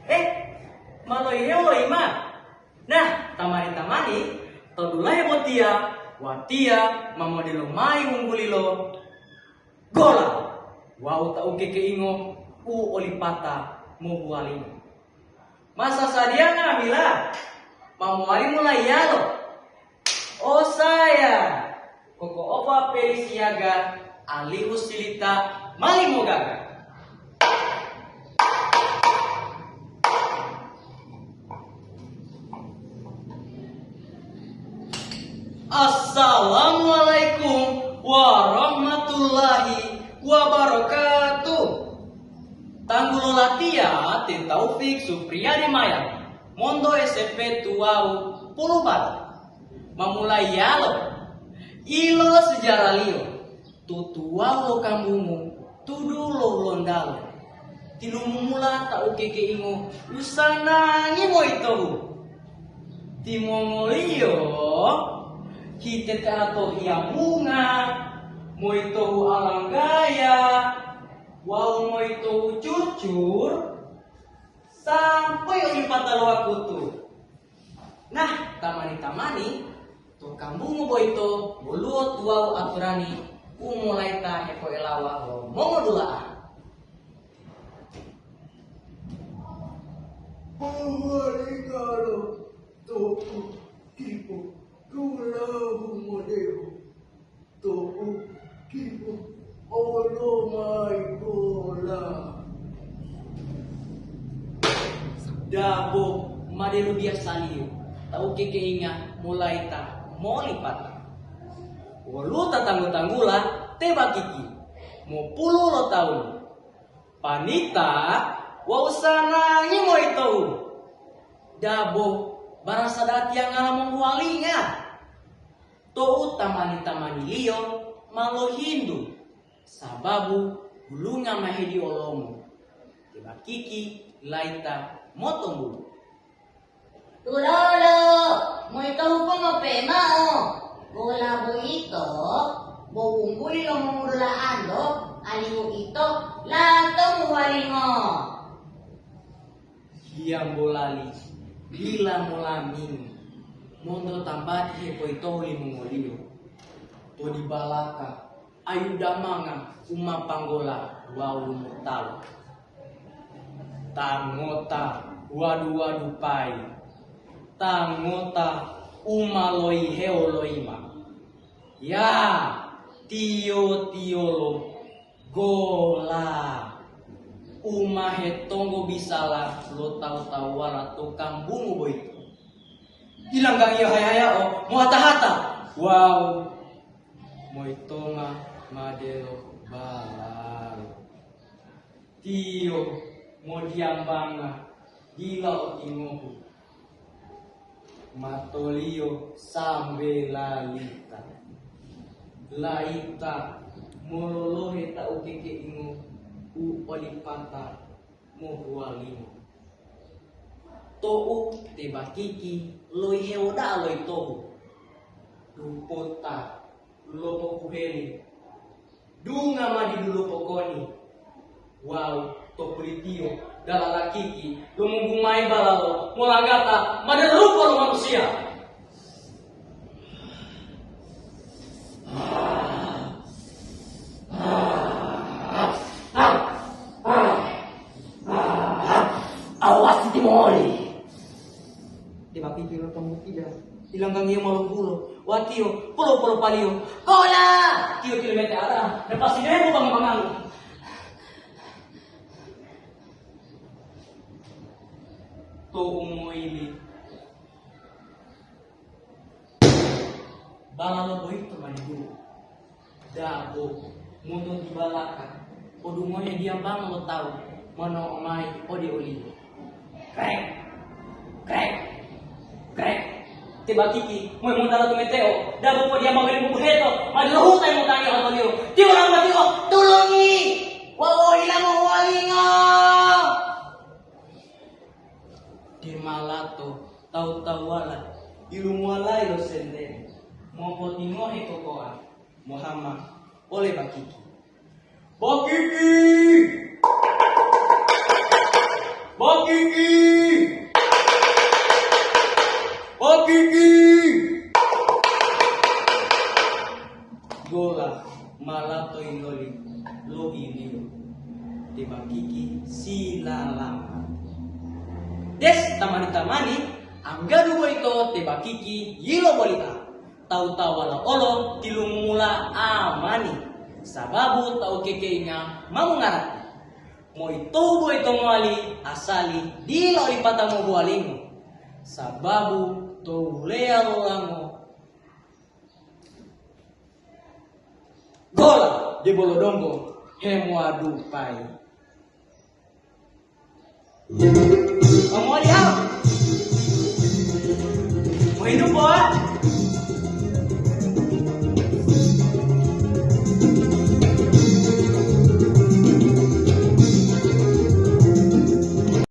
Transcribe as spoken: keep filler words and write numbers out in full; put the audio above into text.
Eh, ma loihewo loima. Nah, tamani-tamani, to dulahe botiya, watiya ma modelo mayi wunggulilo gola wawu ta ukekeingo u olipata mobuwalimo. Masasadiya nga'amila, ma mowali mulayiyalo. Osaya, koko'opa peli siyaga, alihu silita mali mogaga. Assalamualaikum warahmatullahi wabarakatuh. Tanggulo latiya te Taufik Supriyadi Maya, monto S M P tuwawu Pulubata. Mamulayiyalo, ilo sejaraliyo, to tuwawu lo kambungu, tudulo Hulontalo. Tilumumula ta ukekeingo usanangi moyitohu. Timongoliyo hitetato hiyamunga, moyitohu alanggaya, wawu moyitohu curcur, sampai olipata lo wakutu. Nah, tamani-tamani, to kambungu boyito woluwo tuwawu aturani u molayita hepoelawa lo mongodula'a. Pohuwaligalo to u dipo dulahu modehu. To'u dipo olo mayi bola. Dabo ma delo biyasaliyo, ta ukekeinga molayita molipata. Woluwo tatanggu-tanggula te bakiki, mopulu lo tawunu. Panita wawu sanangi moyitohu. Dabo barasa datiya ngala mohuwalinga. To'u tamani-tamaniliyo ma lohintu, sababu hulunga ma hediolomo. Te bakiki layita motombulu. Tulolo, moyitohu pongope mao. Bola boyito bo wungguli lo mongudula'anto, alihu ito lato muwalingo. Hiyambolali dila molamingo monto tambati hepoyitohu limongoliyo. To dibalaka ayu damanga u ma panggola wawu lumotalo. Ta ngota wadu-wadupayi, ta ngota u ma loihewo loima. Ya, tiyo-tiyolo gola u ma hetonggo bisala lo tawu-tawuwala to kambungu boyito. Ilanggangiyo haya-hayao mo'ata-hata wawu moyitonga ma delo balalo. Tiyo modiyambanga dila otingohu, matoliyo sambe lalita. Layita mololohe ta ukekeingo u olipata mohuwalingo. To'u te bakiki loihewo da'a loyitohu, dupota lopokuheli, dunga ma didu lopokoni, wawu to pulitiyo dalala kiki lumumbu mayi balalo molanggata ma delo rupa lo manusiya. Awasi timoli! Debaki tiro tombukida, ilanggangiyo ma lombulo, watiyo polo-polopaliyo. Kola! Tiyo kilomete ada, depasi debo banga-bangamu. To umoili. Balalo boyito ma didu. Dabo, monto dibalaka, podungohe diyambanga lo tawu mono'o mayi ode oliyo. Krek! Krek! Krek! Te bakiki mohe montala tumeteo, dabo podiyambanga limbu buheto, ma dilohuta motangi otoliyo. Tiyo lamatiyo, tulungi! Wau ohila mohuwalingo! Demalato tawu-tawuwala yilumuwalayi lo sentene, mopotingohe kokoa mohama ole bakiki. Bakiki! Bakiki! Bakiki! Gola ma lato yiloli lo iliyo. Te Bakiki silalamat. Des tamani-tamani, anggadu boyito te Bakiki yiloboli'a. Tawu-tawuwala olo tilumumula amani, sababu tawu kekeinga ma mongarati. Moyitohu boyito mowali asali dila olipata mobuwalingo, sababu to wuleya lo lango gola debolo donggo hemowadupayi. Omoli hao. Mohinupo,